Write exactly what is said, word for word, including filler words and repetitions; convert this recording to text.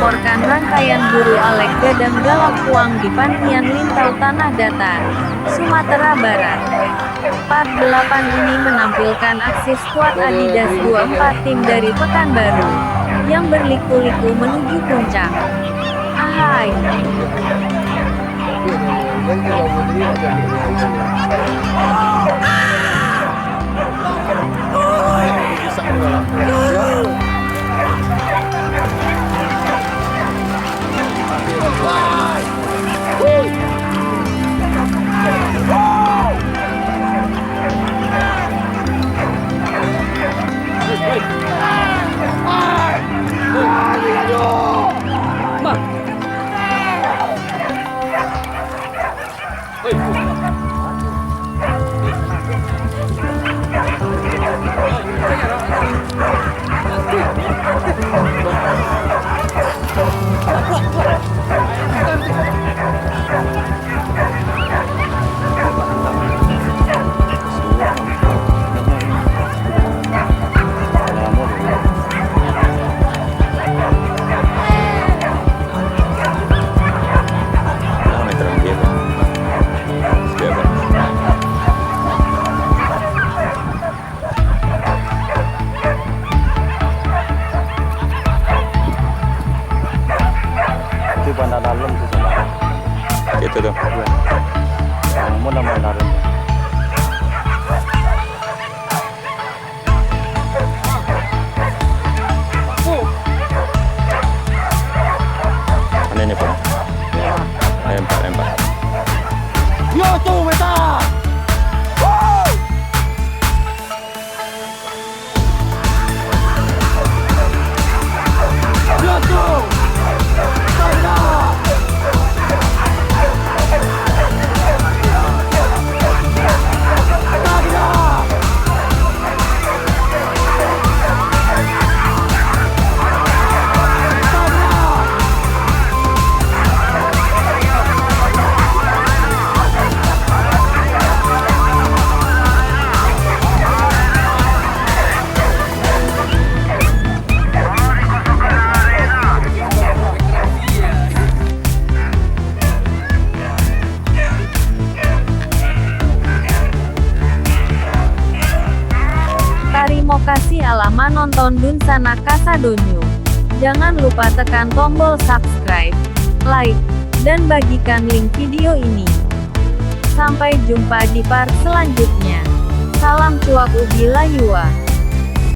melaporkan rangkaian Guru Alek Gadang Galak Puang di Pantian Lintau, Tanah Datar, Sumatera Barat. Part delapan ini menampilkan aksi skuad Adidas dua empat tim dari Pekanbaru yang berliku-liku menuju puncak. Ahai. Itu Banda Dalam tu, saudara. Itu tu. Iya. Namun nama dalam. Ini, ini, Pak. Lempar, lempar. Yo, tu, beta. Tarimo kasih alah manonton dunsanak kasadonyo. Jangan lupa tekan tombol subscribe, like, dan bagikan link video ini. Sampai jumpa di part selanjutnya. Salam cuak ubi layua.